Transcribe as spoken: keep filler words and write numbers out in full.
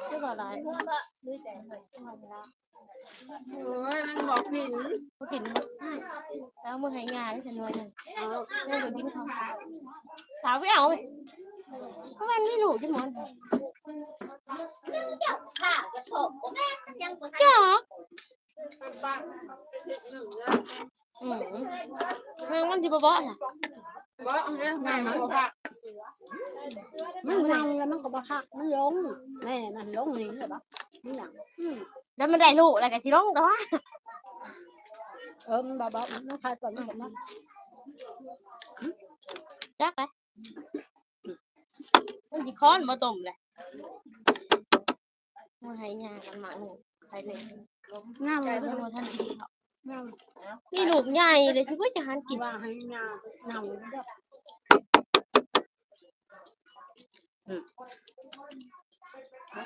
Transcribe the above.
คือบ่หลาย โอ้ย มันบอกกิน บ่กินบ่ เอามือให้ยายซะหน่อยหนึ่ง เอา ยายบ่กินข้าว สาวไปเอาไป เพราะมันมีลูกจังหมด เจ้าข้าก็ชอบ แม่มันยังบ่ทัน จ้า อืม แม่งมันสิบ่เบาะน่ะ บ่เนี่ย แม่มันบ่ผัก มันเน่าแล้วมันก็บ่ผัก มันลง แม่มันลงนี่เหรอบ่ นี่หยัง อืม แล้วมันได้ลูกแล้วก็สิลงตัว เออ มันบ่เบาะ มันคลายตัวมันบ่มา จักไป มันสิค้อนบ่ต้มแหละ มาให้ยากันหมากหนึ่ง ไปเลย เน่า ใจ เลย มันบ่ทันกินข้าว เน่า นี่ลูกใหญ่เลยสิว่าจะหันกิน ว่าให้เน่า เน่าเลยเด้อ อืม แล้ว